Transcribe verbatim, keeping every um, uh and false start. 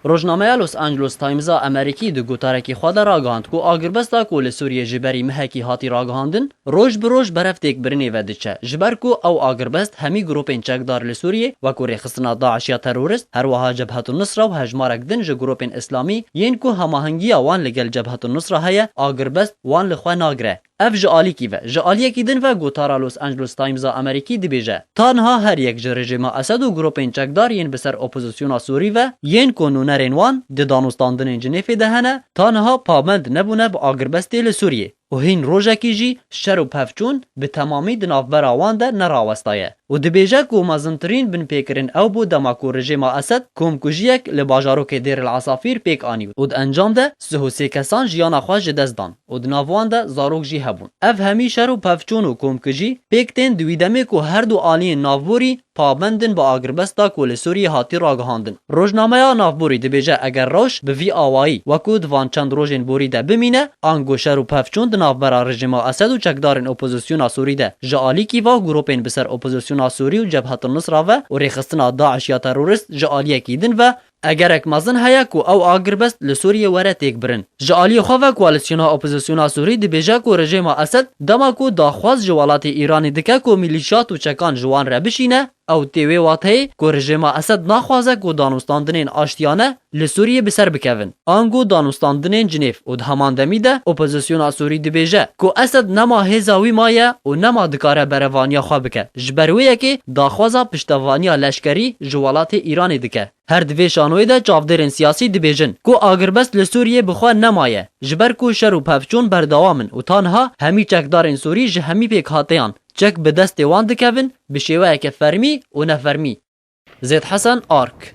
Rojnameya Los Angeles Times a Amerîkî di gotarekî xwe de ragihand ku agirbesta ku li Sûriyê ji berî mehekî hatî ragihandin, roj bi roj berev têkbirinê ve diçe, ji ber ku ew agirbest hemî grûpên çekdar li Sûriyê, wekû rêxistina DAIŞ ya terorist, her wiha Cebhetun Nusra û hejmarek din ji grûpên îslamî, yên ku hemahengiya wan li gel Cebhetun Nusra heye, agirbest wan li xwe nagire. Ev ji alîkî ve. Ji aliyekî din ve gotara Los Angeles Times a Amerîkî dibêje, ta niha her yek ji rejîma Esed û grûpên çekdar yên bi ser opozisyona Sûrî ve, yên ku nûnerên wan di danûstandinên Cinêfê de hene, ta niha pabend nebûne bi agirbestê li Sûriyê û hîn rojekî jî şer û pevçûn bi temamî di navbera wan de nerawestaye û dibêje ku mezintirîn binpêkirin ew bû dema ku rejîma Esed komkujiyek li bajarokê Dêr el Esafîr pêk anî û di encam de sih û sê kesan jiyana xwe ji dest dan û di nav wan de zarok jî hebûn. Ev hemî şer û pevçûn û komkujî pêk tên di wî demê ku her du aliyên navborî pabendin bi agirbesta ku li Sûriyê hatî ragihandin. Rojnameya navborî dibêje, eger rewş bi vî awayî wekû di van çend rojên borî de bimîne, ango şer û pevçûn di navbera rejîma Esed û çekdarên opozisyona Sûrî de ji alîkî va grûpên bi ser opozisyona Sûrî û Cebhetul Nusra ve û rêxistina DAIŞ ya terorist ji aliyekî din ve, egerek mezin heye ku ew agirbest li Sûriyê were têkbirin. Ji aliyê xwe ve koalîsyona opozisyona Sûrî dibêje ku rejîma Esed dema ku daxwaz ji welatê Îranê dike ku mîlîşyat û çekan ji wan re bişîne, ew tê wê wateyê ku rejîma Esed naxwaze ku danûstandinên aştiyane li Sûriyê bi ser bikevin. Ango danûstandinên Cinêv û di heman demî de opozisyona Sûrî dibêje ku Esed nema hêza wî maye û nema dikare berevaniya xwe bike. Ji ber wê yekê daxwaza piştevaniya leşkerî ji welatê Îranê dike. Her di vê şanoyê de çavdêrên siyasî dibêjin ku agirbest li Sûriyê bi xwe nemaye, ji ber ku şer û pevçûn berdewam in û ta niha hemî çekdarên Sûrî ji hemî pêkhateyan çek bi destê wan dikevin, bi şêweyeke fermî û nefermî. Zêd Hesen, Ark.